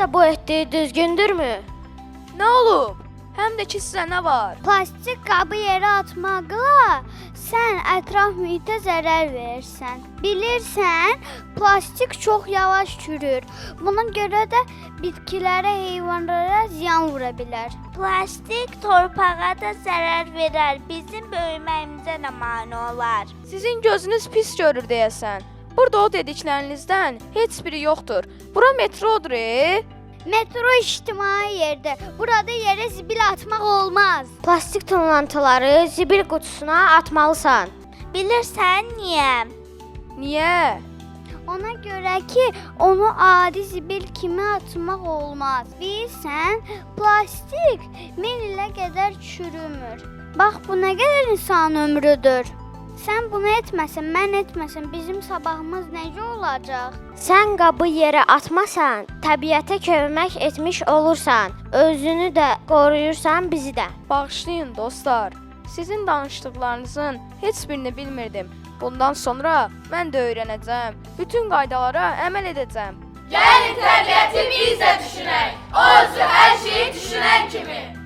Səncə bu etdiyi düzgündürmü? Nə olub? Həm də ki sizə nə var? Plastik qabı yerə atmaqla sən ətraf mühitə zərər verirsən. Bilirsən, plastik çox yavaş çürür. Buna görə də bitkilərə, heyvanlara ziyan vura bilər. Plastik torpağa da zərər verər, bizim böyüməyimizə də mane olar. Sizin gözünüz pis görür deyəsən. Burada o dediklərinizdən heç biri yoxdur. Bura metrodur. E? Metro ictimai yerdir. Burada yerə zibil atmaq olmaz. Plastik tullantıları zibil qutusuna atmalısan. Bilirsən niyə? Niyə? Ona görə ki, onu adi zibil kimi atmaq olmaz. Bilirsən, plastik 1000 ilə qədər çürümür. Bax bu nə qədər insan ömrüdür. Sən bunu etməsən, mən etməsəm bizim sabahımız necə olacaq? Sən qabı yerə atmasan, təbiətə kömək etmiş olursan. Özünü də qoruyursan, bizi də. Bağışlayın dostlar. Sizin danışdıqlarınızın heç birini bilmirdim. Bundan sonra mən də öyrənəcəm. Bütün qaydalara əməl edəcəm. Gəlin təbiəti biz də düşünək. O özü hər şeyi düşünən kimi.